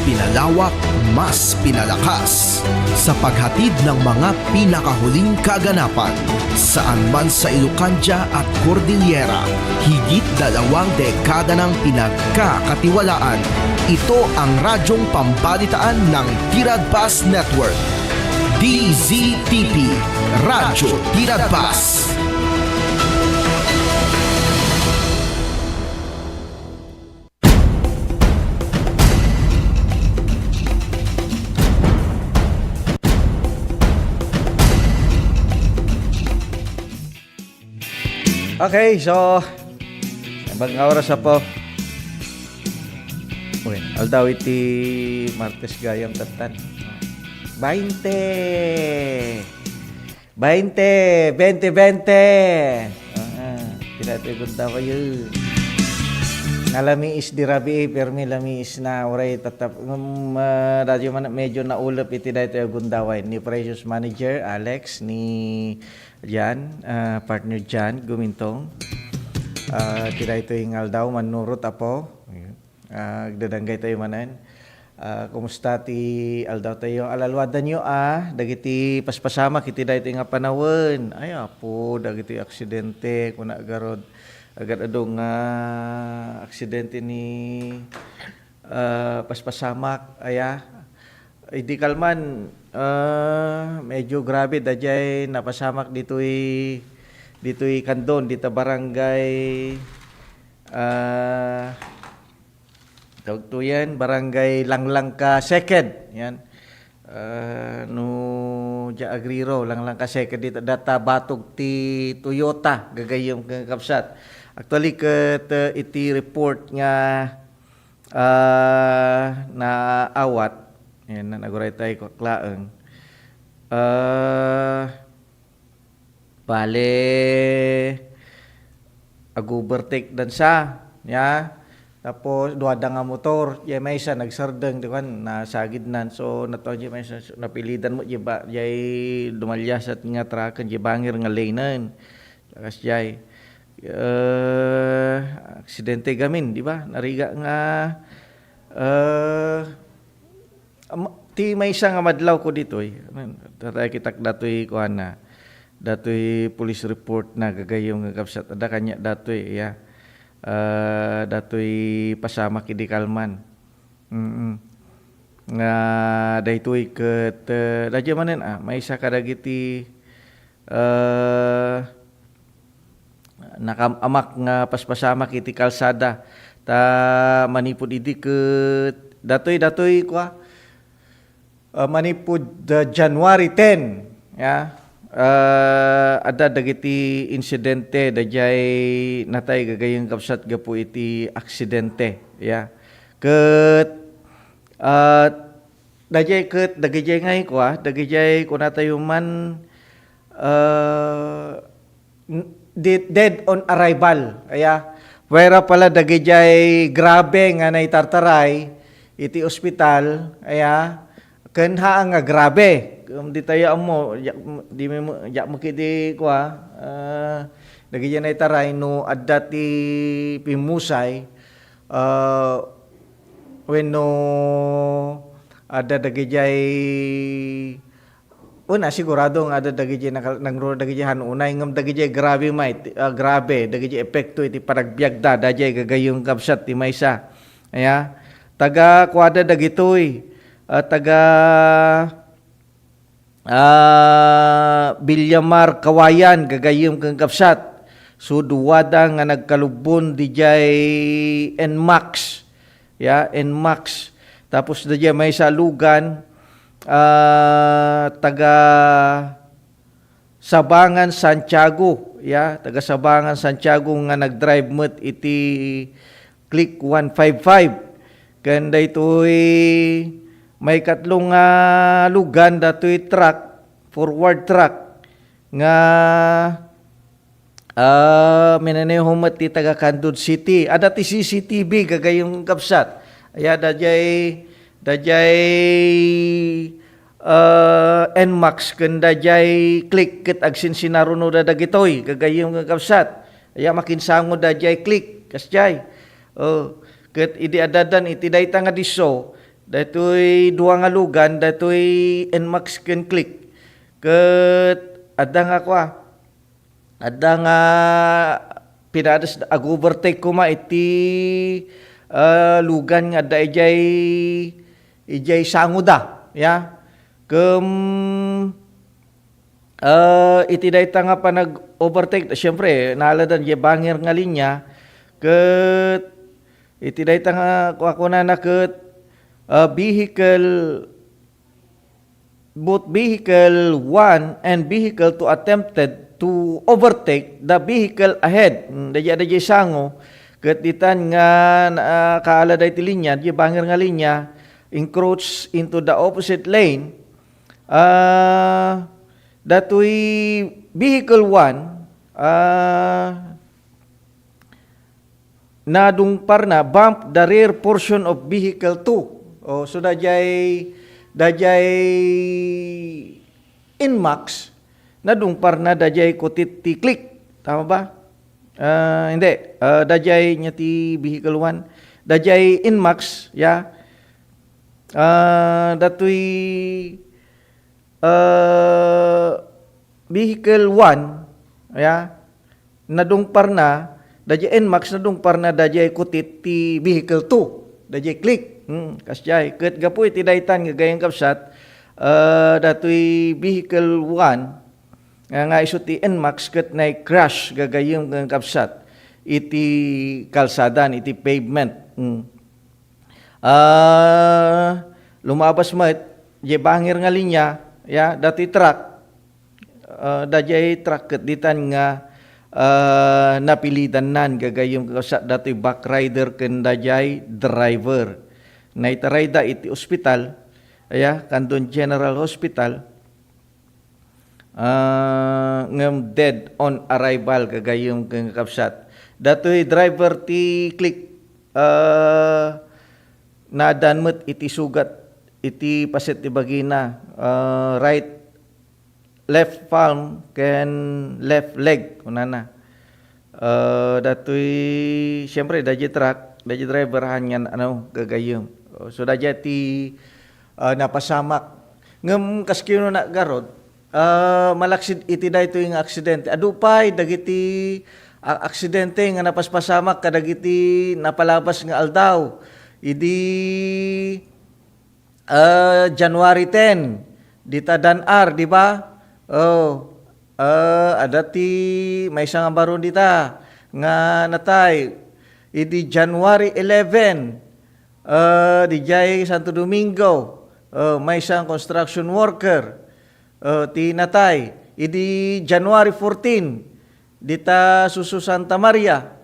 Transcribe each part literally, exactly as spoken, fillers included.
pinalawak, mas pinalakas sa paghatid ng mga pinakahuling kaganapan. Saan man sa Ilocandia at Cordillera, higit dalawang dekada ng pinagkakatiwalaan. Ito ang radyong pambalitaan ng Tiradpas Network. D Z T P, Radyo Tiradpas. Okay, so, bag nga oras, Apo? Uy, aldaw iti Martes gayam tattan. Bainte! Bainte! Bainte, bainte! Ah, pinatay ko daw kayo. Nalamiis di rabii, permi lamiis na, uray tatap-, um, ah, radyo man, medyo naulep iti daytoy a gundaway ni Precious Manager, Alex, ni Jan, ah, partner Jan Gumintong. Ah, ti daytoy nga aldaw, mannurot, Apo. Ah, agdadanggay tayo manen. Ah, kumusta ti aldaw tayo? Alaluadan yo, ah, dagiti paspasamak iti daytoy nga panawen. Ay, Apo, dagiti aksidente, kuna garud. Agad adu nga aksidente ni, ah, paspasamak, aya. Idi kalman, ah, medyo grabe, dayjay napasamak ditoy, ditoy Candon, dita barangay, ah, tawag to yan, Barangay Langlangka Second. Yan. Ah, no, dia Agriro, Langlangka Second, dita, data batog ti Toyota, gagayyem ken kabsat. Actually, ket, ah, iti report nga, ah, naawat, yan, naguray tayo, kaklaeng. Ah, Bale, ag-overtake dansa, ya. Tapos, duada nga motor, jay maysa, nagsardeng, di kan, nasagidnan. So, natuan jay maysa, so, napilidan mo, jay ba, jay dumalyasat nga truck, jay bangir nga lanen. Kas jay, eh, aksidente gamin, di ba? Narigat nga, eh, Am-, ti maysa nga madlaw ko ditoy, tatay kitak datoy kuana, datoy police report na gagayyem nga kabsat, adda kaniak datoy, ya. Ah, datoy pasamak idi kalman. Mm. Nga daytoy ket, eh, daydiay manen, ah, maysa kadagiti, eh, Nakam-amak nga paspasamak iti kalsada. Ta manipud idi ket datoy, datoy, kua, ah, manipud, ah, January ten, ya, ah, adda dagiti insidente, daydiay natay gagayyem kabsat gapu iti aksidente, ya. Ket, ah, daydiay ket, dagidiay ngay, kua, dagidiay kunatayo man, ah, n-, de-, dead on arrival. Aya, wera pala dagidiay grabe nga naitartaray iti ospital, aya, ken haan nga grabe. Ken ditayo ammo, diak, di mi mo, diak mo kidi kua, ah, dagidiay naitaray no adda ti pimmusay, ah, wenno adda dagidiay Una, sigurado nga adda dagidiay nakal-, nangruna dagidiay han unay, ngem dagidiay grabe may, ah, grabe, dagidiay epekto iti panagbiagda, daydiay gagayyem kabsat ti maysa. Aya, taga kuada dagitoy, ah, taga, ah, Villamar, Kawayan, gagayyem ken kabsat. So, duada nga nagkalubbon didiay N max. Ya, N max. Tapos daydiay maysa a lugan, ah, taga Sabangan, Santiago. Ya, taga Sabangan, Santiago nga nagdrive met iti Click one five five. Ken daytoy maikatlo nga lugan, datoy truck, forward truck, nga Ah, minanehom met ti taga Candon City. Adda ti C C T V, gagayyem kabsat. Aya, daydiay, daydiay, ah, N max ken daydiay Click ket agsinsinarunoda dagitoy, gagayyem kabsat. Aya, makinsangod daydiay Click, kasdiay. Oh, ket idi addadan iti dayta nga disso, Daytoy dua nga lugan, daytoy Nmax ken Click. Ket adda nga kua, adda nga pinades ag-overtake koma iti, ah, lugan nga adda idiay, idiay sangoda, ya. Ken Ah, iti dayta nga panag-overtake, siyempre, naaladan diay bangir nga linya, ket iti dayta nga kuakunana ket, ah, vehicle, both vehicle one and vehicle two attempted to overtake the vehicle ahead. Hmm, daydiay, daydiay sango, ket ditan nga, ah, kaala dayta linya, diay bangir nga linya, encroach into the opposite lane, Ah, datoy vehicle one, ah, nadungparna, bump the rear portion of vehicle two. Oh, so daydiay, daydiay Nmax, nadungparna daydiay kutit ti Click. Tama ba? Ah, hindi. Ah, daydiay nia ti vehicle one. Daydiay Nmax, ya. Ah, datoy, ah, vehicle one, ya, nadungparna, daydiay Nmax, nadungparna daydiay kutit ti vehicle two, daydiay Click. Hmm, kasdiay. Ket gapu iti daytan nga gayam kabsat, ah, datoy vehicle one, nga, nga isu ti Nmax ket nai-crash gagayyem ken kabsat iti kalsada, iti pavement. Hmm. Ah, lumabas met, diay bangir nga linya, ya, datoy truck, ah, daydiay truck ket ditan nga, ah, napilidannan gagayyem ken kabsat datoy backrider ken daydiay driver. Naitarayda iti ospital, aya, Candon General Hospital. Ah, ngem dead on arrival, gagayyem ken kakabsat. Datoy driver ti Click, ah, naaddaan met iti sugat iti paset ti bagina, ah, right, left palm ken left leg, kunana. Ah, datoy, siyempre, daydiay truck, daydiay driver, haan nga, ano, gagayyem. Oh, so, daydiay ti, ah, napasamak. Ngem, kas kinuna garud, ah, malaksid iti daytoy nga aksidente. Adu pay dagiti, ah, aksidente nga napaspasamak kadagiti napalabas nga aldaw. Idi ah, January ten, dita Dan-ar, di ba? Oh, ah, adda ti maysa nga baro dita nga natay. Idi January eleven, ah, didiay Santo Domingo, ah, maysa nga construction worker, ah, ti natay. Idi January fourteen, dita Suso Santa Maria,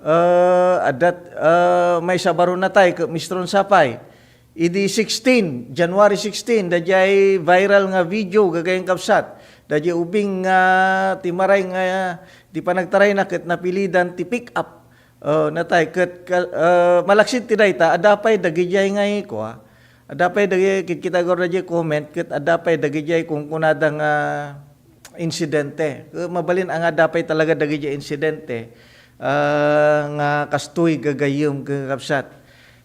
ah, adda, ah, maysa baro natay ket mistronsa pay. Idi sixteen, January sixteen, daydiay viral nga video, gagayyem kabsat. Daydiay ubing nga timaray nga ti panagtarayna ket napilidan ti pick-up. Ah, natay ket ka-, ah, malaksid ti dayta, adda pay dagidiay nga ikua. Adda pay dagi-, kitkita garud daydiay comment ket adda pay dagidiay kunkunada nga insidente. Eh, mabalin a nga adda pay talaga dagiti insidente, ah, nga kastoy gagayyem, kakabsat.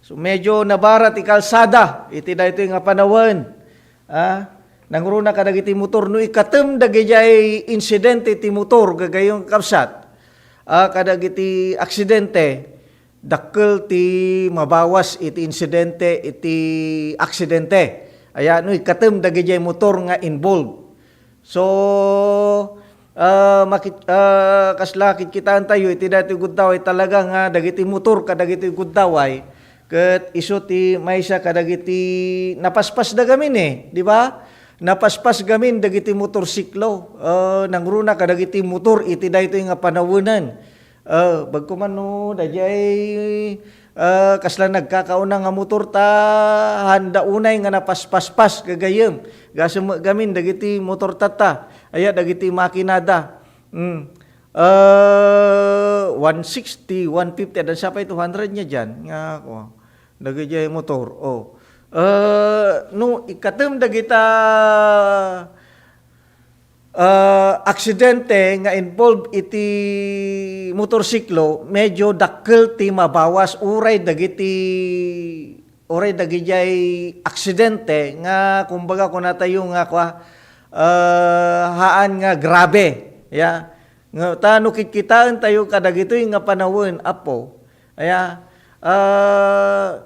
So, medyo nabara ti kalsada iti daytoy nga panawen. Ah, nangruna kadagiti motor, no ikatem dagiti insidente ti motor, gagayyem, kakabsat, ah, kadagiti aksidente, dakkel ti mabawas iti insidente iti aksidente. Aya, no ikatem dagiti motor nga involved. So, ah, makit-, ah, kasla kitkitaentayo iti daytoy gundaway talaga nga dagiti motor kadagiti gundaway ket isu ti maysa kadagiti napaspasda gamin, eh, di ba? Napaspas gamin dagiti motorsiklo, ah, nangruna kadagiti motor iti daytoy nga panawenen. Ah, bagko man no, daydiay, ah, kasla nagkakauna nga motor ta, handa unay nga napaspaspas, gagayyem. Gasem met gamin dagiti motor tatta, aya dagiti makinada. Mm. Ah, one sixty, one fifty, adda sa pay two hundred nia dian, nga, ako, dagiti motor, oh. Ah, no, ikatem dagita ah, aksidente nga involved iti motorsiklo, medyo dakkel ti mabawas uray dagiti uray dagidiay aksidente nga, kumbaga, kunatayo nga, kua, ah, haan nga grabe, ya. Nga, ta no kitkitaentayo kadagitoy nga panawen, Apo, ya, ah,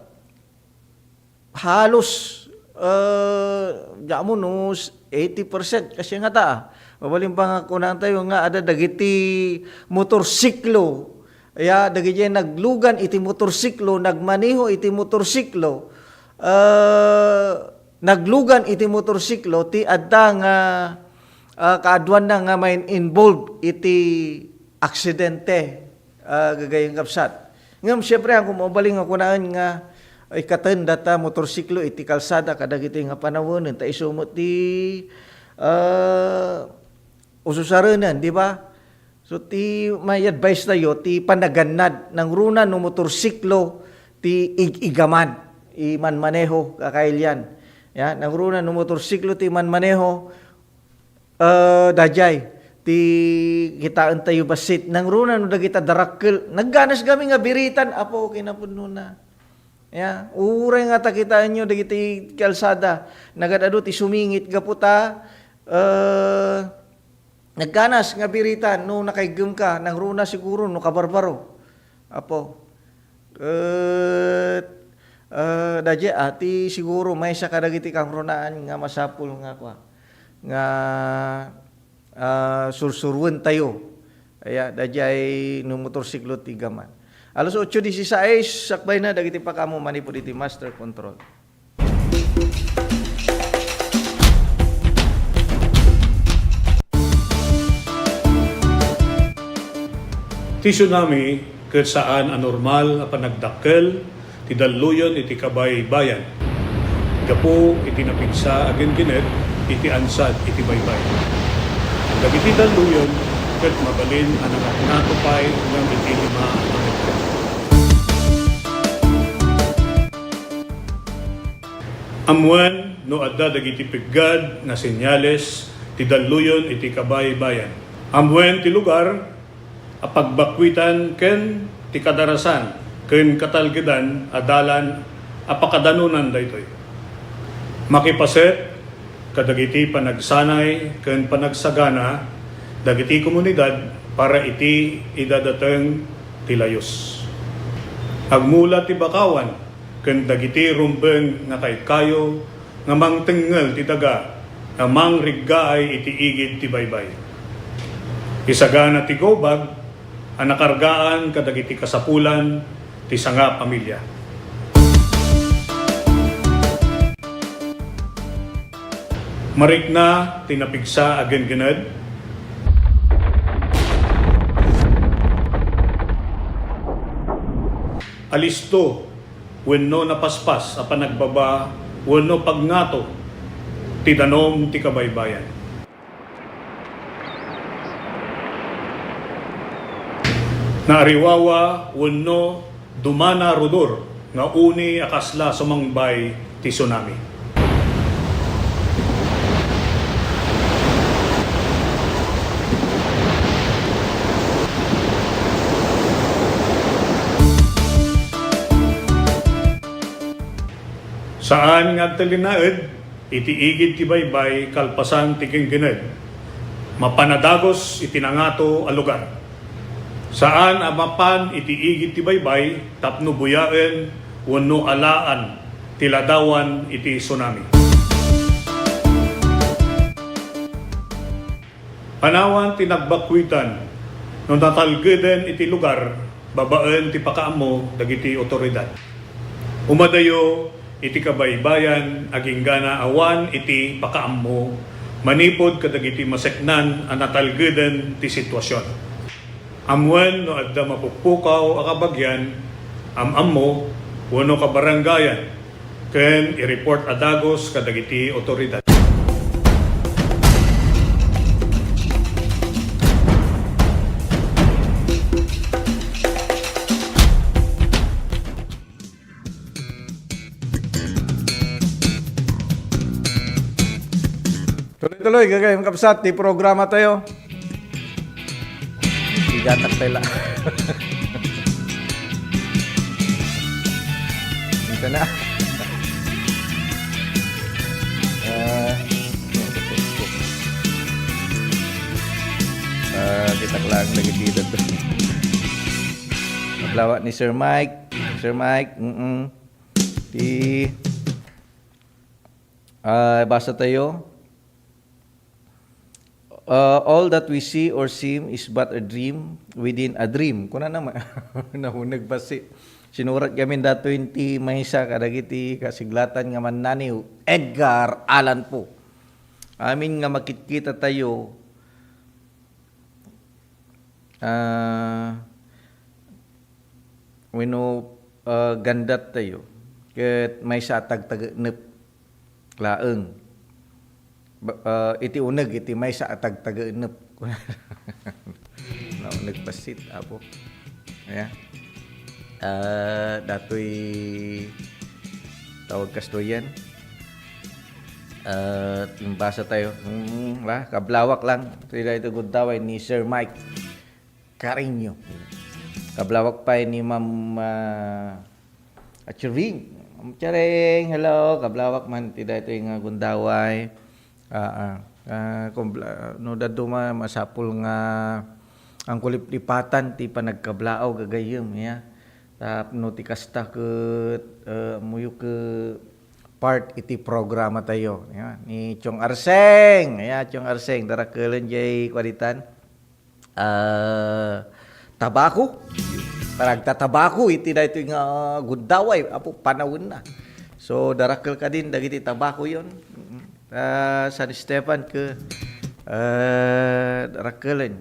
halos, ah, diak ammo no eighty percent, kasi ngata, ah. Mabalin pa nga kunantayo nga adda dagiti motorsiklo, ya, dagiti naglugan iti motorsiklo, nagmaneho iti motorsiklo, ah, naglugan iti motorsiklo, ti adda nga, ah, kaaduanna nga ma-involve iti aksidente, ah, gagayyem, kabsat. Ngem, siyempre, ang kumabaling nga kunaen nga ikkaten data motorsiklo iti kalsada kadagitoy nga panawenen, ta isu met ti, ah, ususarenen, di ba? So, ti may advice tayo, ti panagannad, nangruna no motorsiklo ti ig-igaman, i manmaneho, kakailian. Ya, nangruna no motorsiklo ti manmaneho, eh, daydiay, ti kitaentayo bassit, nangruna no dagita darakkel, nagganas kami nga biritan, Apo, kinapudnona. Ya, uray nga ta kitaenyo dagiti kalsada, nagad-adu ti sumingit gapu ta, eh, nagganas nga biritan no nakaiggem ka, nangruna siguro no kabarbaro. Apo. Ket, eh, daydiay, ah, ti siguro maysa kadagiti kangrunaan nga masapul nga kua, nga, ah, sursuruentayo. Aya, daydiay no motorsiklo ti gaman. Alas otso dieciséis, sakbayna dagiti pakaammo manipud iti master control. Ti tsunami ket saan a normal a panagdakkel ti dalluyon iti kabaybayan gapu iti napigsa a genggenet iti ansad iti baybay. Dagiti dalluyon ket mabalin a nangatngato pay ngem iti lima a metro. Ammoen no adda dagiti peggad nga senyales ti dalluyon iti kabaybayan. Ammoen ti lugar a pagbakkuitan ken ti kadarasan ken katalgedan a dalan a pakadanonan daytoy. Makipaset kadagiti panagsanay ken panagsagana dagiti komunidad para iti idadateng ti layus. Agmula ti bakawan ken dagiti rumbeng nga kaykayo nga mangtengngel ti daga nga mangriggaay iti igid ti baybay. Isagana ti gawbag a nakargaan kadagiti kasapulan ti sangapamilya. Marikna ti napigsa a genggened. Alisto wenno napaspas a panagbaba wenno pagngato ti danum ti kabaybayan. Naariwawa wenno dumana rudor nga uni a kasla sumangbay ti tsunami. Saan nga agtalinaed iti igid ti baybay kalpasan ti genggened. Mapan a dagus iti nangato a lugar. Saan a mapan iti igid ti baybay tapno buyaen wenno alaan ti ladawan iti tsunami. Panawan ti nagbakkuitan no natalgeden iti lugar babaen ti pakaammo dagiti otoridad. Umadayo iti kabaybayan agingga awan iti pakaammo manipud kadagiti maseknan a natalgeden ti situasion. Ammoen no adda mapukpukaw a kabagian, am-ammo, wenno kabarangayan, ken i-report a dagus kadagiti otoridad. Tuloy-tuloy, gagayem, kabsat, ti programa tayo. Igatak tayo la. Dito na. Lang lagi dito. Kablawak ni Sir Mike. Sir Mike, mm-mm. Ti, ah, basa tayo. Uh, all that we see or seem is but a dream within a dream. Kuna naman, nahunag pa si, sinurat kami dato ti maysa kadagiti kasiglatan nga mannaniw, Edgar Allan Poe. Amin nga makitkita tayo, ah, wenno, ah, gandat tayo, ket maysa a tagtageenep laeng. Ba-, ah, iti uneg iti maysa a tagtageenep. Nauneg pasit, Apo. Aya. Ah, datoy tawag kastoy yan. Ah, basa tayo. Hmm, la, kablawak lang. Sila ito gundaway ni Sir Mike Carreño. Kablawak pay ni Ma'am, ah, Achiring. Ma'am Achiring, hello. Kablawak man ti daytoy nga gundaway. Ah, ah. Ah, kumbla-, no dadduma, masapul nga angkuliplipatan ti panagkablaaw gagayyem, ya. Tapno ti kasta ket, ah, ammoyo ket part iti programa tayo. Ya, ni Chong Arseng. Ya, Chong Arseng, darakelen jay kuaditan. Ah, tabako. Panagtatabako iti daytoy nga gundaway, Apo, panawenna. So, darakkel kadin dagiti tabakoyon. Mm. Ah, San Esteban ket, ah, darakkelen.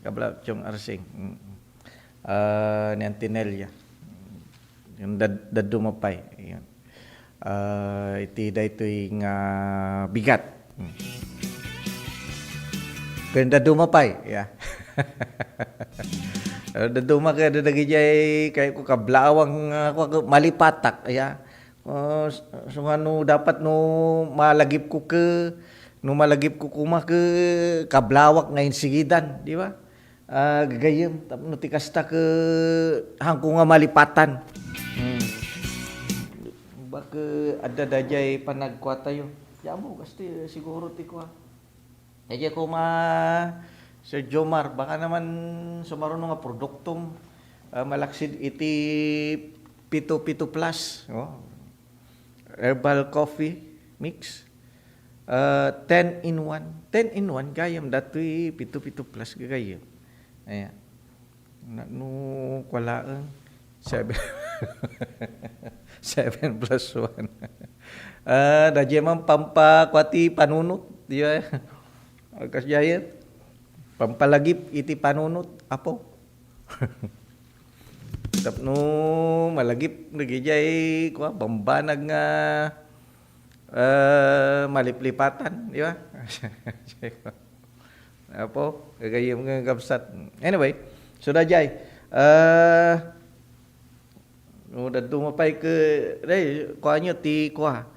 Kabla, Chong Arsing. Mm. Ah, ni Antinelia. Yung dad-, dadduma pay. Yan. Ah, iti daytoy nga bigat. Hmm. Ken dadduma pay, ya. Ah, dadduma ket dagijay kayatko kablawak nga, ah, kua-, malipatak, ya. Ah, s-, so nga no dapat no malagipko ket, no malagipko koma ket kablawak nga insigidan, di ba? Ah, gagayyem, tapno ti kasta ket haanko nga malipatan. Hmm. Baka adda dayjay panagkuatayo. Yamo, kastoy siguro ti kua. Dayjay koma, Sir Jomar, baka naman sumaruno nga produktom, ah, malaksid iti pito pito plus. Oh. Herbal coffee mix. Ah, ten in one. Ten in one, gayam datoy pito pito plus gagayyem. Ayan. Na, no, kua laeng. Seven. Seven plus one. Ah, dayjay man pampa-, kua ti panunot. Di ba? Kasdiay. Pampalagip iti panunot, Apo. Tapno malagip dagijay, kua, bambanag nga, ah, maliplipatan, di ba? Apo, gagayyem nga kabsat. Anyway, so dayjay, ah, no, dadduma pay ket, day, kuanyo ti, kua,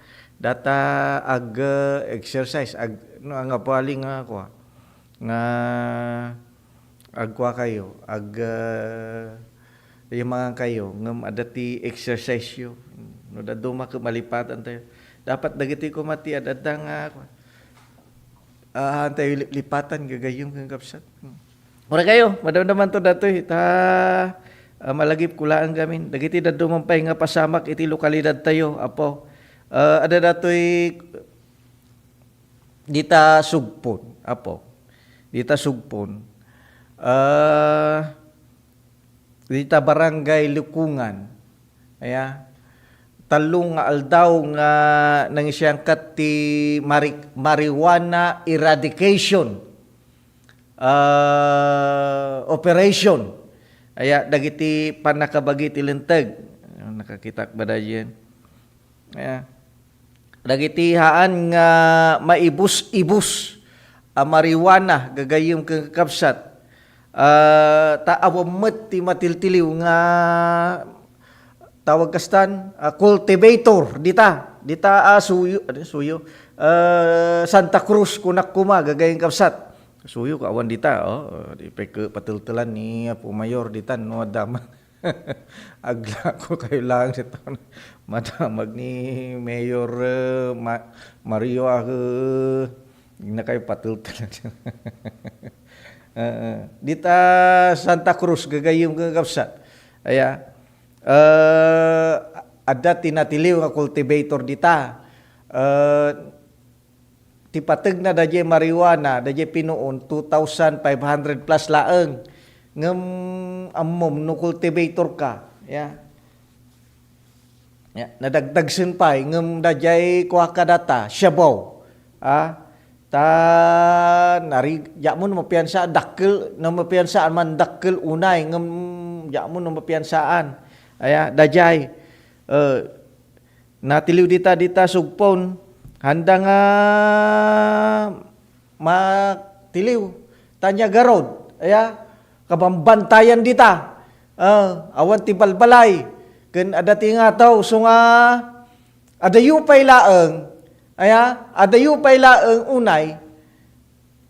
data ag, ah, exercise, ag, no, ang apali nga, kua, nga agkuakayo, ag, ah, yamangankayo, ngem adda ti exercise-yo. No, dadduma ket malipatantayo. Dapat dagitoy koma ti ad-adda nga, kua, ah, antayo lip-, lipatan, gagayyem ken kabsat. Hmm. Uray kayo, madamdamanto datoy, ta, ah, malagipko laeng gamin. Dagiti dadduma pay nga pasamak iti lokalidadtayo, Apo. Ah, adda datoy dita Sugpon, Apo. Dita Sugpon. Ah, dita Barangay Lukungan. Aya, tallo nga aldaw nga nangisiangkat ti mari-, marijuana eradication, ah, operation. Aya, dagiti pannakabagi ti linteg. Nakakitak ba daydiay? Aya. Dagiti haan nga maibus-ibus a marijuana, gagayyem ken kakabsat, ah, ta awan met ti matiltiliw nga tawag kastan, ah, cultivator dita, dita, ah, suyo, ano, suyo, ah, Santa Cruz, kunak koma, gagayyem kabsat. Suyo, awan dita, oh, di pay ket pateltelan ni Apo Mayor dita, no, adda man. Aglako kayo lang sa taon. Madamag ni Mayor, eh, Ma-, Mario, ah, eh, na kayo patultulan. Eh, eh. Dita Santa Cruz, gagayyem, kakabsat. Aya. Eh, adda ti natiliw nga cultivator dita. Eh, ti pategna daydiay marijuana, daydiay pinuon, two thousand five hundred plus laeng. Ngem ammom no cultivator ka, ya. Ya, nadagdagsen pay, ngem daydiay kua kadata, shabu. Ah, ta nari-, diak mo no mapiansa, dakkel, no mapiansa, man dakkel unay, ngem diak mo no mapiansaan. Aya, daydiay, eh, natiliw dita, dita Sugpon. Handa nga matiliw. Ta ania garud, aya, kabambantayan dita. Ah, awan ti balbalay. Ken adda ti ngataw, so nga, adayo pay laeng, aya, adayo pay laeng unay,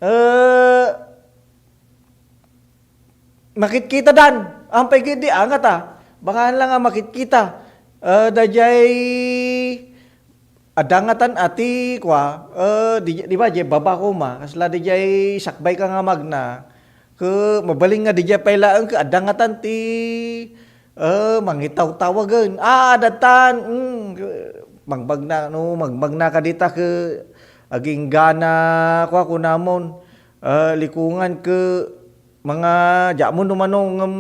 eh, makitkitadan. Ampay ket di angata. Baka lang nga makitkita. Eh, daydiay adda ngatan a ti kua, eh, di, di ba, diay baba koma, kasla diay sakbay ka nga magna, ket mabalin nga diay pay laeng ket adda ngatan ti, eh, mangitawtawagen. Ah, adatan, mm, magmagna, no, magmagna ka dita ket aginggana, kua, kunamon, eh, likungan ket mga, diak mo no mano ngem,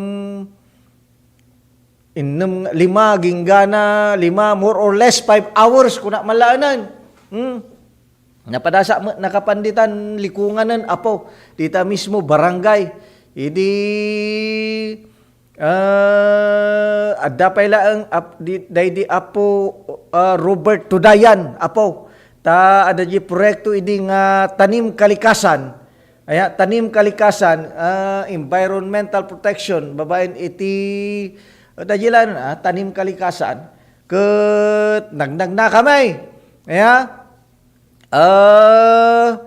Innem, lima, ginggana, lima, more or less five hours, kuna malaenan. Hmm. Napadasa met nakapanditan likunganen, Apo, dita mismo barangay. Idi, ah, adda pay laeng ap-, di, daydi Apo, ah, Robert Tudayan, Apo. Ta adda di proyekto idi nga tanim kalikasan. Aya, tanim kalikasan, ah, environmental protection, babaen iti, ah, dagilan, ah, tanim kalikasan. Ket nagnagnakami. Aya, ah,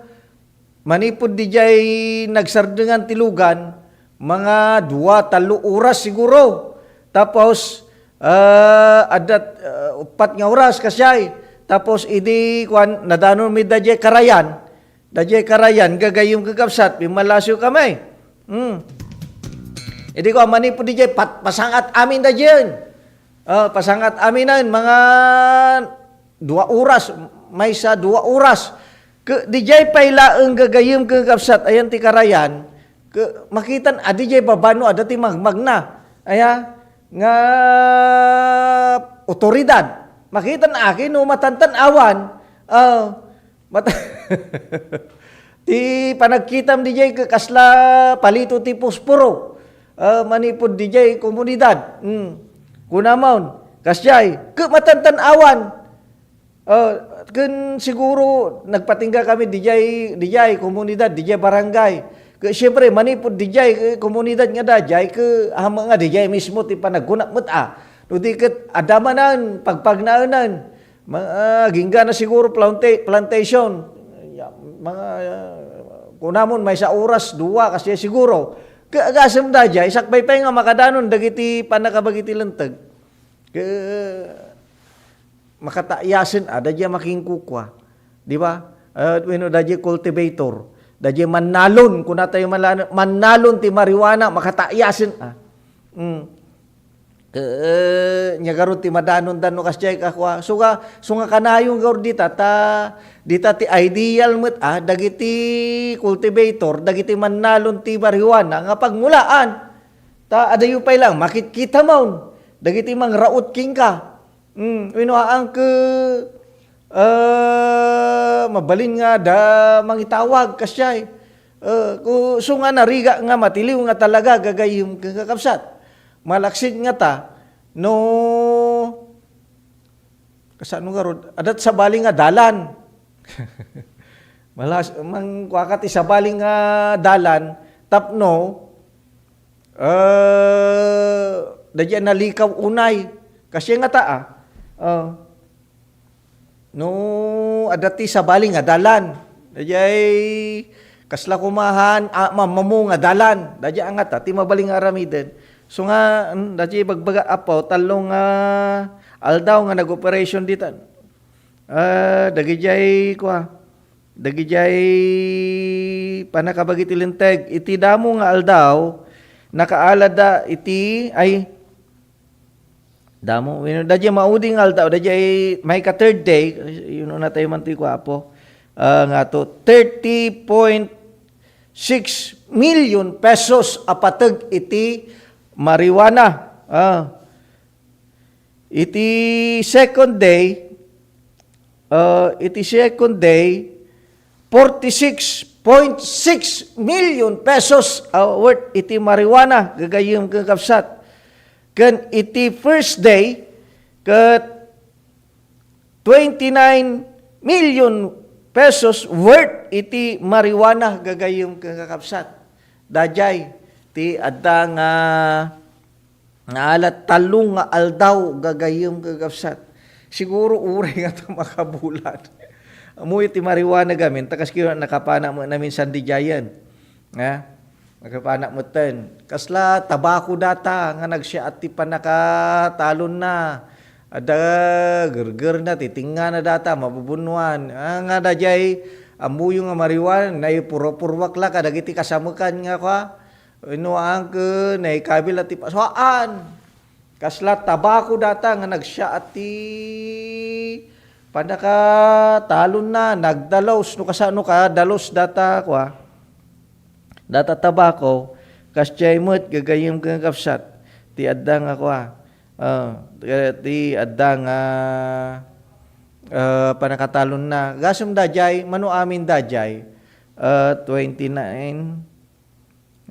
manipud diay nagsardengan ti lugan, mga dua, tallo oras siguro. Tapos, ah, adda, ah, uppat nga oras, kasdiay. Tapos, idi, kuan, nadanonmi daydiay karayan, Daydiay karayan, gagayyem, kakabsat, pimmalasiwkami. Hmm. Idi ko, manipud diay, pat-, pasangat amin daydiay. Ah, pasangat aminen, mga dua oras, maysa dua oras. Ke-, diay pay laeng gagayyem, kakabsat, ayan ti karayan, ke-, makitan, adi diay baba no, adda ti magmagna. Aya, nga otoridad. Makitan, aki, no, matantan-awan. Ah, Mat-, ti panagkitam diay ke-, kasla palito ti posporo, ah, manipud diay komunidad. Hmm. Kunamon, kasdiay, ke-, matantan-awan. Ah, ken siguro nagpatingga kami diay, diay komunidad, diay barangay. Ke-, siyempre, manipud diay, eh, komunidad nga daydiay, ke-, ama nga diay mismo ti panagkunak met, ah. No di ket adda manen, pagpagnaenan. Ma-, ah, ginggana siguro plante-, plantation. Ya, mga, ah, kunamon, maysa oras, dua, kasdiay siguro. Ke-, agasem daydiay, sakbay pay nga makadanon dagiti pannakabagi ti linteg. Ke-, makataayasen, ah, daydiay makinkukua. Di ba? Ah, wenno daydiay cultivator. Daydiay mannalon, kunatayo malan-, mannalon ti marijuana, makataayasen, ah. Mm. Eh, nia garud ti madanon danno kasdiay kakua. So nga, so nga kanayon garud dita, ta, dita ti ideal met, ah, dagiti cultivator, dagiti mannalon ti marijuana nga pagmulaan. Ta adayo pay lang, makitkitamon, dagiti mangraut kenka. Hmm, wenno, haan ke, eh, mabalin nga da mangitawag, kasdiay. Eh, ku-, so nga narigat nga matiliw nga talaga, gagayyem, kakabsat. Malaksid ngata, no, kasano garud, adda sabali nga dalan. Malas-, mangkuaka ti sabali nga dalan, tapno, eh, daydiay nalikaw unay. Kasdiay ngata, ah. Ah. No adda ti sabali nga dalan, daydiay kasla kumahan, a, mamamo nga dalan, daydiay angata ti mabalin nga aramiden. So nga, mm, daydiay bagbaga, Apo, tallo nga aldaw nga nag-operation ditan. Ah, dagidiay kua, dagidiay pannakabagi ti Linteg. Iti damo nga aldaw, nakaaladda iti, ay, damo, wenno, daydiay maudi nga aldaw, daydiay maika-third day, inuna tayo man ti kuapo, ah, nga to, thirty point six million pesos a pateg iti marijuana. Ah. Iti second day, ah, iti second day, forty-six point six million pesos a worth iti marijuana, gagayyem ken kakabsat. Ken iti first day, ket twenty-nine million pesos worth iti marijuana, gagayyem ken kakabsat. Daydiay ti adda nga nga alat tallo nga aldaw, gagayyem, kakabsat. Siguro uray nga ta makabulan. Ammoyo ti marijuana gamin, ta kas kano nakapanak met amin sandaydiayen. Ha? Nakapanak metten. Kasla tabako dayta nga nagsiaat ti pannakatalonna. Adda gergerna, ti tengngana dayta, mabubunnoan. Ah, nga daydiay, ammoyo nga marijuana, naipurupurwak la kadagiti kasamekan nga kua, Wenno angken naikabil a ti pasuaan. Kasla tabako dayta nga nagsiaat ti pannakatalonna, nagdalus, no kasano kadalus dayta, kua. Dayta tabako, kasdiay met, gagayyem ken kakabsat, ti adda nga, kua. Ah, ti adda nga, ah, pannakatalonna. Gasem daydiay, mano amin daydiay, ah, twenty-nine,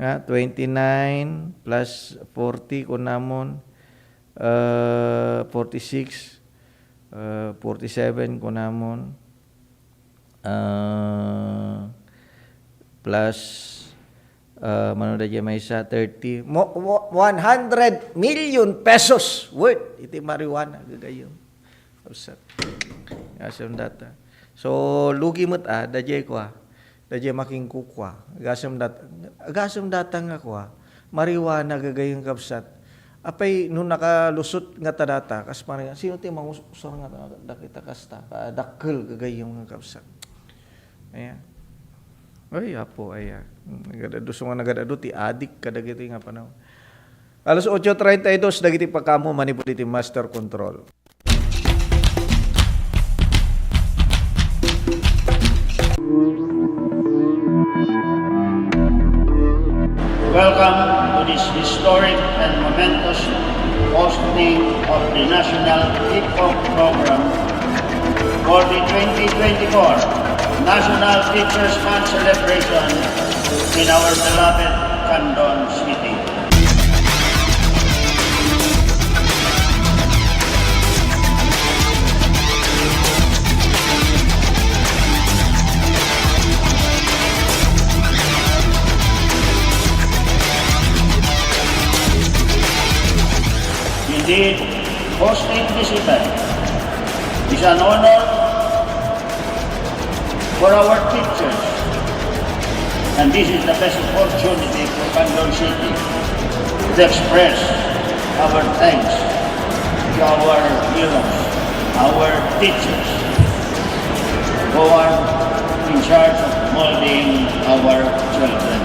Ah, twenty-nine plus forty, kunamon, ah, forty-six, ah, forty-seven, kunamon, ah, plus, ah, mano daydiay maysa, thirty, mo-, mo-, one hundred million pesos worth iti marijuana, gagayyem. Usat. Gasem dayta. So, lugi met, ah, daydiay kua. Daydiay makinkukua. Gasem dat-, gasem dayta nga kua. Marijuana, gagayyem, kabsat. Apay, no nakalusot ngata dayta, kas marijuana, sino ti mangusar ngata dagita kasta? Kadakkel, gagayyem, kabsat. Ayan. Ay, apo, ayan. Nagadadu, so nga nagadadu, ti adik, kadagiti nga panaw. Alas ocho treinta y dos, dagiti pakaammo manipud iti master control. Welcome to this historic and momentous hosting of the National Kickoff Program for the twenty twenty-four National Teachers' Month celebration in our beloved Candon City. Indeed, hosting this event is an honor for our teachers, and this is the best opportunity for Candon City to express our thanks to our heroes, our teachers, who are in charge of molding our children.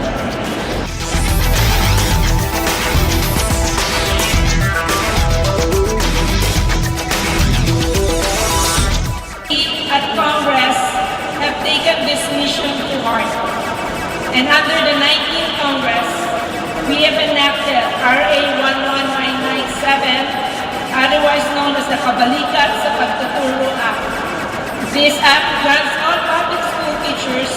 At Congress have taken this mission to heart. And under the nineteenth Congress, we have enacted R A one one nine nine seven, otherwise known as the Kabalikat sa Pagtuturo Act. This act grants all public school teachers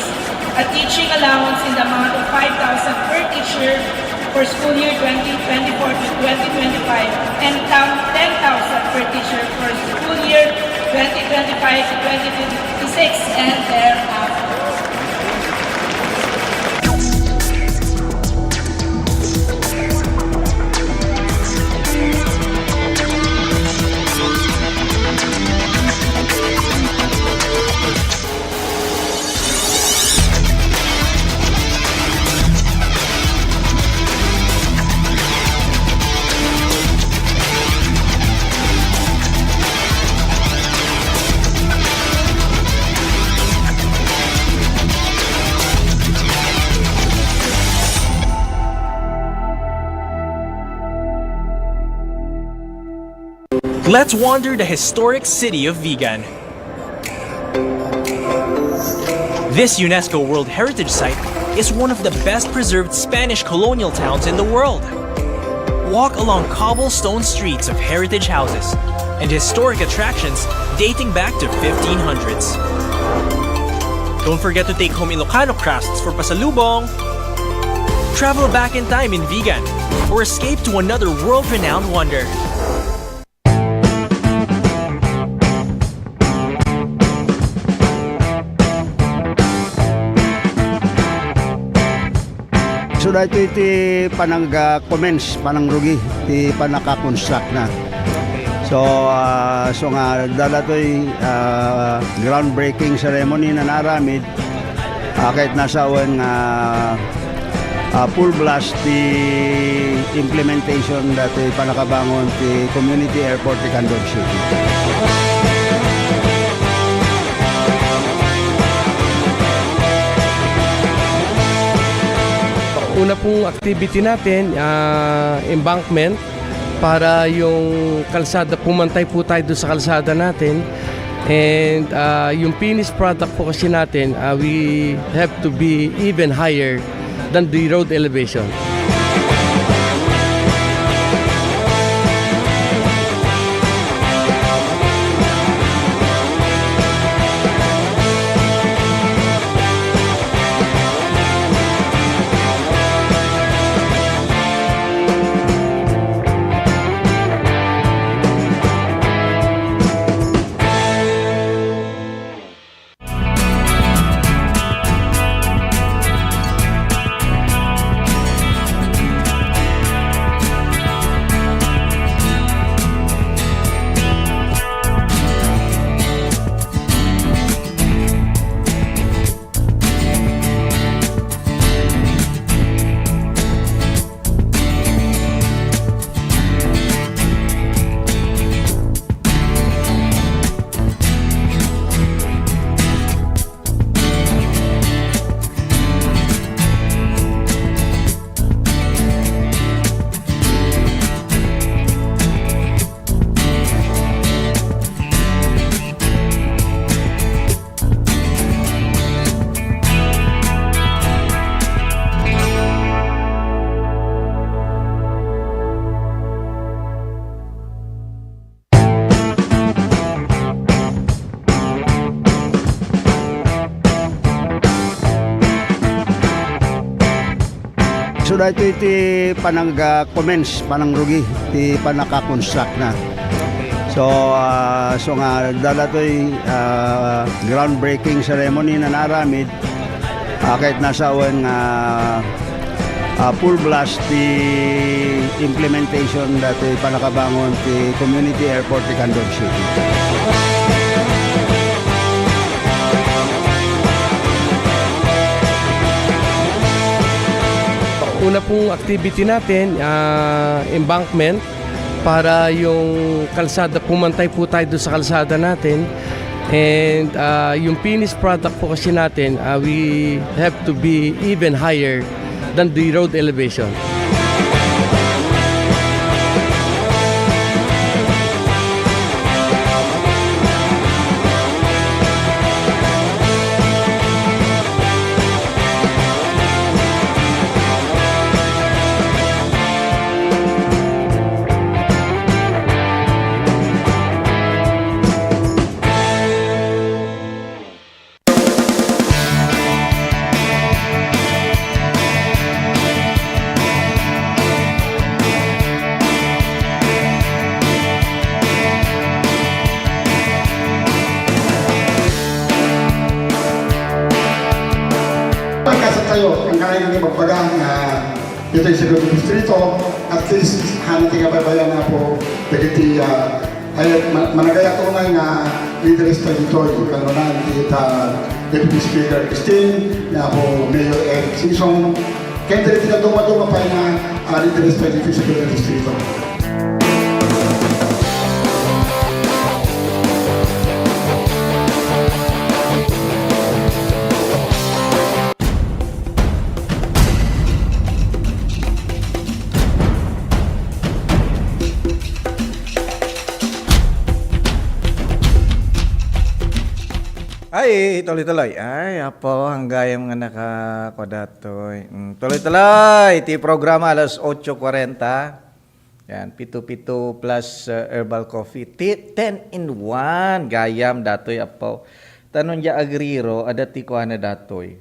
a teaching allowance in the amount of five thousand per teacher for school year twenty twenty-four to twenty twenty-five and down ten thousand per teacher for school year twenty twenty-five to twenty twenty-six and thereafter. Let's wander the historic city of Vigan. This UNESCO World Heritage Site is one of the best preserved Spanish colonial towns in the world. Walk along cobblestone streets of heritage houses and historic attractions dating back to fifteen hundreds. Don't forget to take home Ilocano crafts for pasalubong. Travel back in time in Vigan or escape to another world-renowned wonder. So, daytoy ti panag-, ah, commence, panangrugi ti panaka-construct na. So, ah, so nga, dala toy, ah, groundbreaking ceremony na naaramid, ah, ket nasawen nga, ah, full blast ti implementation daytoy panakabangon ti community airport ti Candon City. Una pong activity natin, ah, embankment para yung kalsada, pumantay po tayo doon sa kalsada natin. And, ah, yung finished product po kasi natin, ah, we have to be even higher than the road elevation. So, daytoy ti panag-, ah, commence, panangrugi ti panaka-construct na. So, ah, so nga, dala toy, ah, groundbreaking ceremony na naaramid, ah, ket nasawen nga, ah, full blast ti implementation daytoy panakabangon ti community airport ti Candon City. Una pong activity natin, ah, embankment para yung kalsada, pumantay po tayo doon sa kalsada natin. And, ah, yung finished product po kasi natin, ah, we have to be even higher than the road elevation. Pagkasat tayo, ang kaya nga ibagbaga nga ditoy sa Segundo Distrito, at least, hana ti kabaybayan nga po, dagiti, ah, ay, ma-, managayat unay nga leaders tayo ditoy, kanunay, ita, Deputy Speaker Christine, nga po, Mayor Eric Sison, ken dagiti dadduma-duma pay nga, ah, leaders tayo ditoy sa Segundo Distrito. Ay, tuloy-tuloy. Ay, apo, ang gayam nga naka-, kuha datoy. Mm, tuloy-tuloy. Ti programa alas otso kwarenta. Yan, pitu-pitu plus, uh, herbal coffee. Ti-, ten in one. Gayam datoy, apo. Tanon dia agriro, ada ti kuana datoy.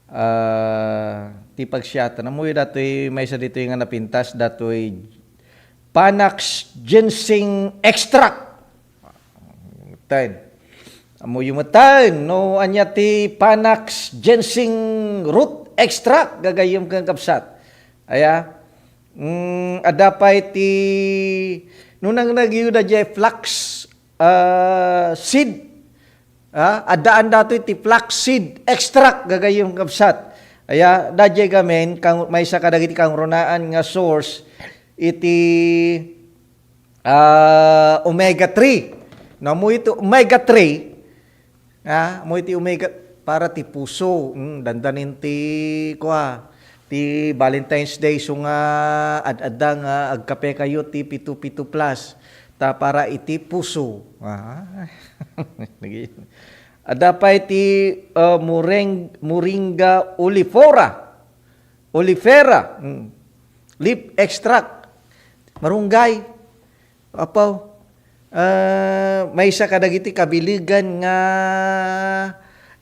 Ah, ti pagsiatan. Ammoyo datoy, maysa ditoy nga napintas, datoy Panax Ginseng Extract. Ten. Ammoyo met ten, no, ania ti Panax Ginseng Root Extract, gagayyem ken kabsat. Aya, mm, adda pay ti, no, nang nagyuda jay flax, ah, seed, ah, addaan datoy ti flax seed extract, gagayyem kabsat. Aya, dajay gamin, kang-, maysa kadagiti kangrunaan nga source iti, ah, omega three. No, ammo iti omega three, ah, ammo iti omega para ti puso. Mm, dandanin ti, kua, ti Valentine's Day, so nga ad-adda nga agkape kayo ti pitu pitu plus. Ta para iti puso. Ah. Adda pay ti, ah, moreng-, moringa oleifera. Oleifera. Mm. Leaf extract. Marunggay. Apo, ah, maysa kadagiti kabilegan nga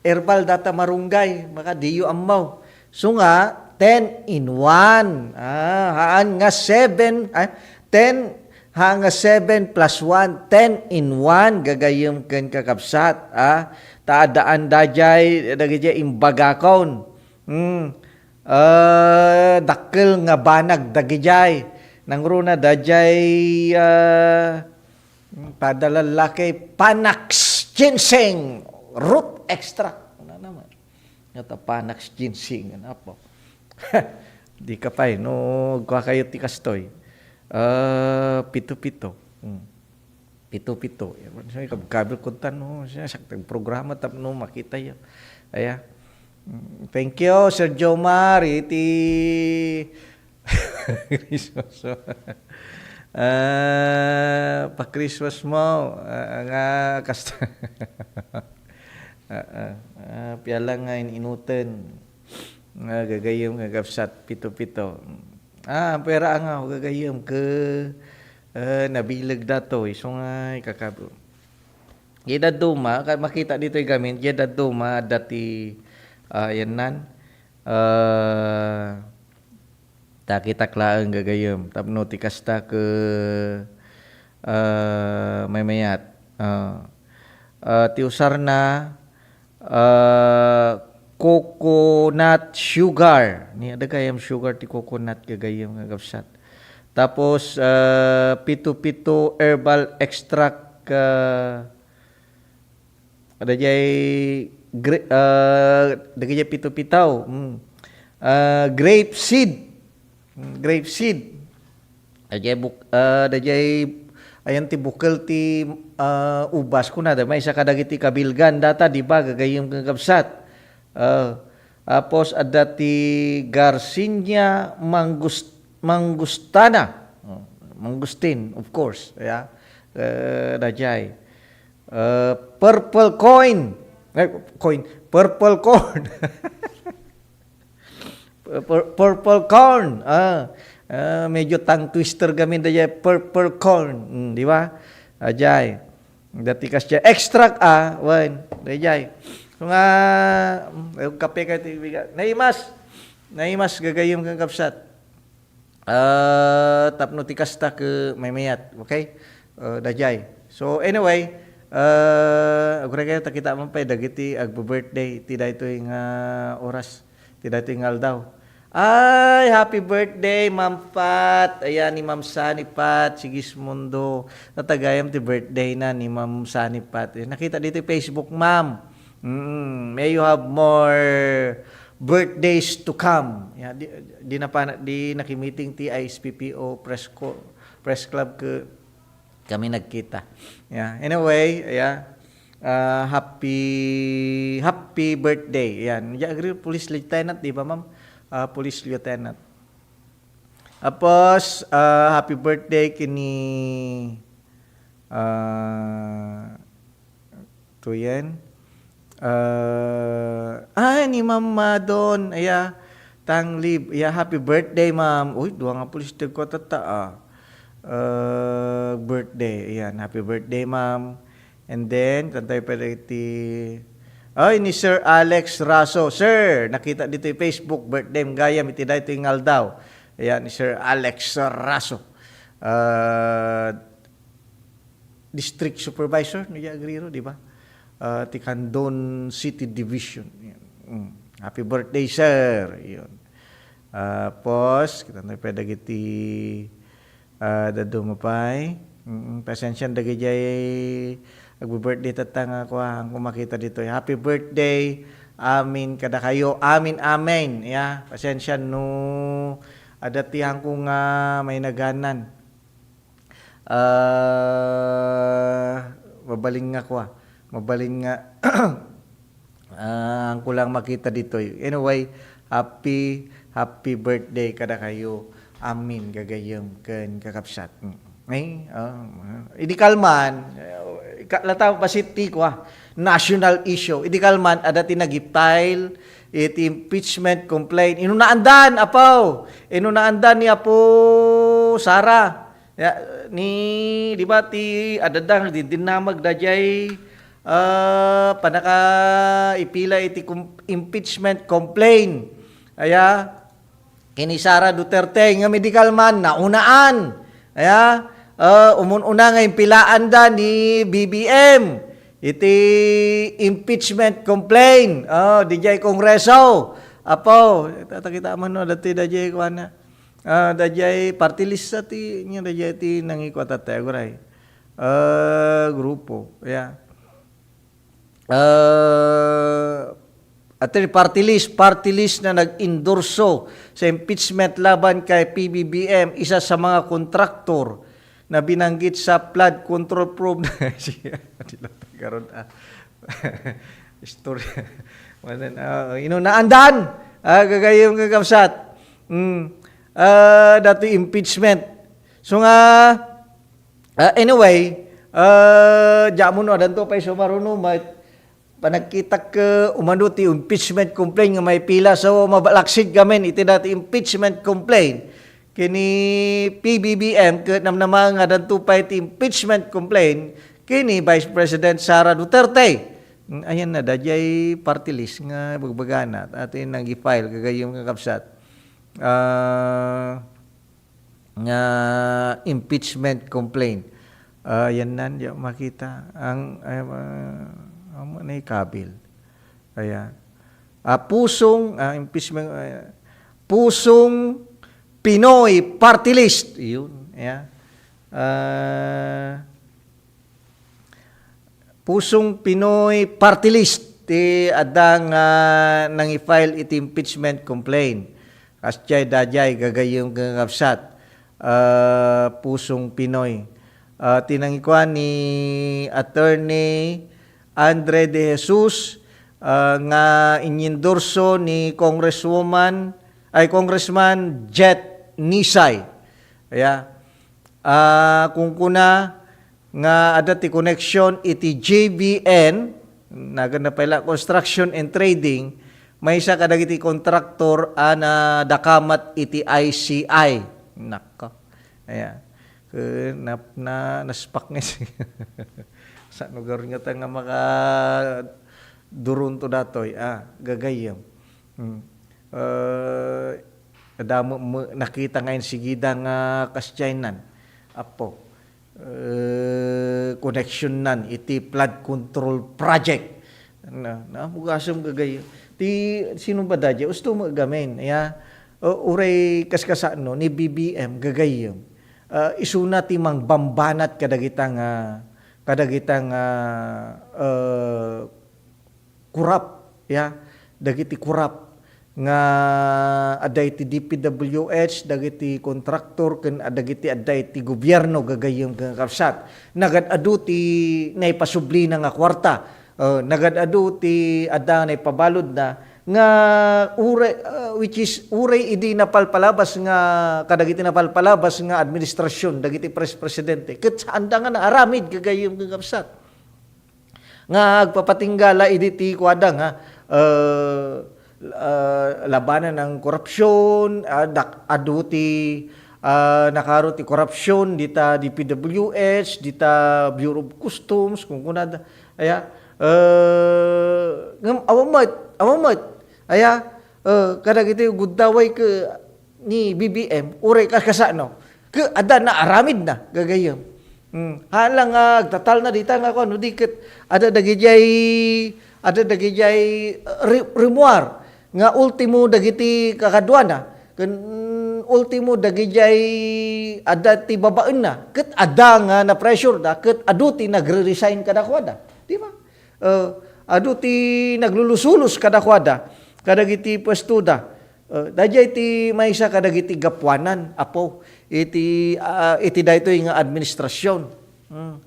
herbal data marunggay, maka diyo ammo. So nga, ten in one. Ah, haan nga seven, ah, ten, haan nga seven plus one, ten in one, gagayyem ken kakabsat, ah. Ta addaan dajay, dagiti imbagakon. Hmm. Ah, dakkel nga banag dagijay. Nangruna dajay, ah, padalallaki Panax Ginseng Root Extract. Ano naman? Nga ta Panax Ginseng, ano po? Di ka pay, no, agkua kayo ti kastoy. Ah, pito-pito. Hmm. Pito-pito. Kabkabil ko tan, no, siya, sa programa tapno makita yo. Aya. Mm, thank you, Sir Jomar. Iti Christmas. Ah, pa-Christmas mo, ah, nga kasta. Ah, ah, ah, piyala nga in-inuten. Nga gagayyem nga kabsat pito-pito. Ah, pera nga gagayyem ke, eh, nabileg datoy. So nga ikakab-, Diay dadduma, ka-, makita ditoy gamin, diay dadduma, adda ti, ah, yan nan, ah, takitak laeng gagayyem. Tapno ti kasta ke, ah, maymayat. Ah, ah, ti usarna, ah, coconut sugar. Ni adda gayam sugar ti coconut gagayyem nga kabsat. Tapos, ah, pito-pito herbal extract, ah, Adda jay gra-, ah, dagiti pito-pito. Mm. Ah, grape seed. Mm, grape seed. Adda jay buk-, ah, adda jay, ayan ti bukel ti, ah, ubas, kunada, maysa kadagiti kabilgan data, di ba, gagayyem ken kabsat. Ah, tapos adda ti Garcinia mangus-, mangustana. Oh, mangustin, of course. Yeah. Eh, adda jay. Uh, purple coin. Eh, coin. Purple corn. Pur-, purple corn. Ah, ah, medyo tongue twister kami dayjay, purple corn. Hmm, di ba? Ajay. Dati kas dyan. Extract, ah, wen. Dayjay. So nga, mm, kape ka, tibiga. Naimas. Naimas, gagayyem ken kabsat. Ah, tapno ti kasta ke maymayat, okay? Ah, dayjay. So, anyway, ah, aguray kayo, ta kita man pay dagiti agbe-birthday ti daytoy nga oras, ti daytoy nga aldaw. Ay, happy birthday, Ma'am Pat. Ayan, ni Ma'am Sunny Pat Sigismundo. Natagayam ti birthday na ni Ma'am Sunny Pat. Eh, nakita dito Facebook, Ma'am. Mm, may you have more birthdays to come. Ya, di, di na pa, di nakimiting ti I S P P O press co-, press club ke kami nagkita. Ya, anyway, ya. Ah, happy, happy birthday. Yan. Ya, agree, police lieutenant, di ba, ma'am? Ah, police lieutenant. Tapos, ah, happy birthday kini, ah, Tuyen. Ah, ah, ni Ma'am Madon, aya, Tanglib, aya, happy birthday, ma'am. Uy, dua nga pulis dagko tatta, ah. Ah, birthday, ayan, happy birthday, ma'am. And then, kantay pa iti, ay, ni Sir Alex Raso. Sir, nakita dito yung Facebook, birthday, gayam, iti dayto yung aldaw. Ayan, ni Sir Alex Raso. Ah, district supervisor, no, ya agriro, di ba? Ah, ti Candon City Division. Yan. Mm. Happy birthday, sir. Yun. Ah, pos, kita na pa dagiti, ah, daduma pay. Mm, pasensya dagijay agbi-birthday tatta nga kuan, kung makita ditoy. Happy birthday. Amin kadakayo. Amin, amen. Ya, pasensya no adda ti hangko nga mainaganan. Ah, mabalin nga kua, mabalin nga, ah, hangko lang makita ditoy. Anyway, happy, happy birthday kadakayo. Amin, gagayyem ken kakabsat. Mm. Eh, ah, ah. Idi kalman, eh, ka-, lata basit ti kua, national issue. Idi kalman, adda ti nag-file iti impeachment complaint. Inno naandan, apo? Inno naandan ni Apo Sara? Ya, ni, di ba, ti, adda nga diddinamag dayjay, ah, panaka ipila iti com-, impeachment complaint. Aya, kini Sara Duterte, nga medical man, naunaan. Aya, ah, umun-una nga impilaanda ni B B M iti impeachment complaint. Oh, dayjay Kongreso. Apo, tatakita man no, dati dayjay kuana. Ah, dayjay party list sa ti, nya dayjay ti nangikua tatta, aguray. Ah, grupo, ya. Ah, ati party list, party list na nag-endorso sa impeachment laban kay P B B M, isa sa mga kontraktor na binanggit sa flood control program. Siya, di lang tagarod, ah. Istorya. Manan, ah, ino naandan? Ah, gagayyem nga kabsat. Mm. Ah, dati impeachment. So nga, ah, anyway, ah, diak mo no, adanto pay sumaruno, may panagkitak, eh, umano ti impeachment complaint nga maipila. So, mabalaksid kami iti dati impeachment complaint. Kini P B B M, ket namnama nga adanto pay ti impeachment complaint kini Vice President Sara Duterte. Mm, ayan na, dayjay party list nga bagbagana. Ati nang i-file, gagayyem nga kabsat. Ah, nga impeachment complaint. Ah, yan nan, di ako makita. Ang, ay, ah, amo na ikabil. Ayan. Ah, pusong, ah, impeachment, ah, pusong Pinoy Party List. Yun, ayan. Ah, Pusong Pinoy Party List ti adda nga nang-i-file iti impeachment complaint. Kasdiay dayjay gagayyem nga kabsat, ah, Pusong Pinoy. Ah, ti nangikuan ni Attorney Andre De Jesus, ah, nga inyendorso ni Congresswoman, ay, Congressman Jet Nisay. Aya, ah, kunkuna, nga adda ti connection iti J V N, naganna pay la, Construction and Trading, maysa kadagiti kontraktor a nadakamat iti I C I. Nako. Ayan. Ke-, nap-, na-, naspak nga si-, sa lugar nga ta nga maka durunto datoy, ah, gagayyem. Hmm. Eh, adda mo, mo, nakita nga insigida nga kasdiay nan. Apo. Eh, connection nan iti flood control project. Na, na, mugasem gagay. Ti, sino ba dadya? Usto mo gamin, ya? O, uray kaskasano ni B B M gagayem. Ah, isuna ti mangbambanat kadagita nga, kadagita nga, eh, korap, ya, dagiti korap nga adda iti D P W H, dagiti kontraktor, ken dagiti adda iti gobierno, gagayyem ken kabsat. Nagad-adu ti naipasublina nga kuarta. Uh, nagad-adu ti adda naipabaludna nga uray, uh, which is uray idi napalpalabas nga kadagiti napalpalabas nga administrasyon dagiti pres-, presidente. Ket saanda nga naaramid, gagayyem ken kabsat. nga agpapatinggala idi ti kuada nga, eh, eh, labanan ang korupsyon, ah, dak-, adu ti, ah, nakaro ti korupsyon dita D P W H, dita Bureau of Customs, kunkunada, aya, eh, ngem awan met, awan met, aya, eh, kadagiti guddaway ke-, ni B B M, uray ka-, kasano, ke-, adda naaramidna, gagayyem. Hmm. Haan lang nga agtatalna dita nga kuan, no di ket adda dagidiay, adda dagidiay, uh, ri-, rimuar nga ultimo dagiti kakaduana, ken ultimo dagidiay adda ti babaenna, ket adda nga na-pressure da, ket adu ti nagre-resign kadakuada. Di ba? Uh, adu ti naglulusulos kadakuada, kadagiti puestoda. Uh, daydiay ti maysa kadagiti gapuanan, Apo, iti, ah, iti daytoy nga administrasyon. Hmm.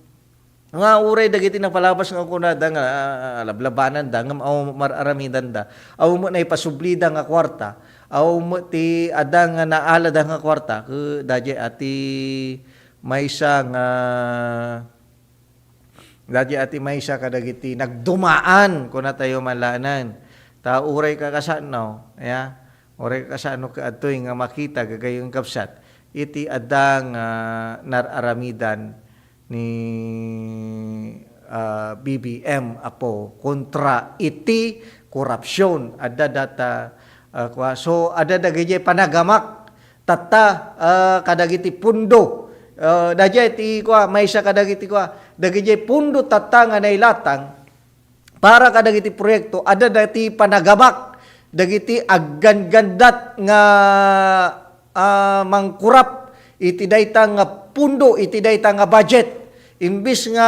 Nga uray dagiti napalabas nga kunada nga, ah, lablabananda, ngem awan met mar-aramidanda, awan met naipasublida nga kuarta, awan met ti adda nga naalada nga kuarta, ke-, daydiay a ti maysa nga Daydiay a ti maysa kadagiti nagdumaan, kunatayo man laengen. Ta uray ka kasano, ya? Uray ka kasano ket adtoy nga makita, gagayyem, kabsat, iti adda nga nar-aramidan ni, ah, B B M, Apo, kontra iti korupsyon. Adda data, ah, kua-, so, adda dagiti panagamak tatta, ah, kadagiti pundo. Ah, daydiay ti kua, maysa kadagiti kua, dagiti pundo tatta nga nailatang para kadagiti proyekto, adda dagiti panagamak dagiti aggangandat nga, ah, mangkurap iti dayta nga pundo, iti dayta nga budget. Imbis nga,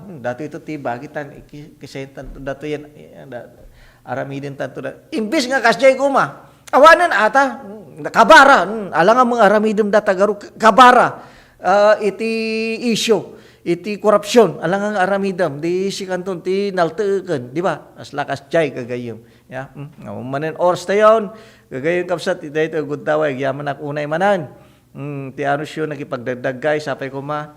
hmm, datoy ito ti bagitan, iki-, kisentan to, datoy yan, yan, da-, aramiden tanto da. Imbis nga kasdiay koma, awanen ata, hmm, kabara, hmm, alangan nga aramidem data garo, k-, kabara, ah, iti issue, iti korupsyon, alangan nga aramidem, di sikanton ti nalteken, di ba? As lakas jay gagayyem. Ya, hmm, nga manen oras tayon, gagayyem kabsat, ti daytoy gundaway, agyamanak unay manen. Hmm, ti anuncio nakipagdagdaggay, sapay koma,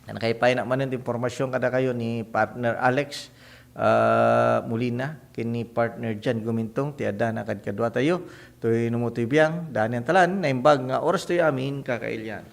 nakaipaay nak manen ti impormasyon kadakayo ni Partner Alex, ah, Molina, ken ni Partner Jan Gumintong, ti adda na kadkaduatayo. Toy numo toy biang, daan yan talan, naimbag nga oras toy amin, kakailian.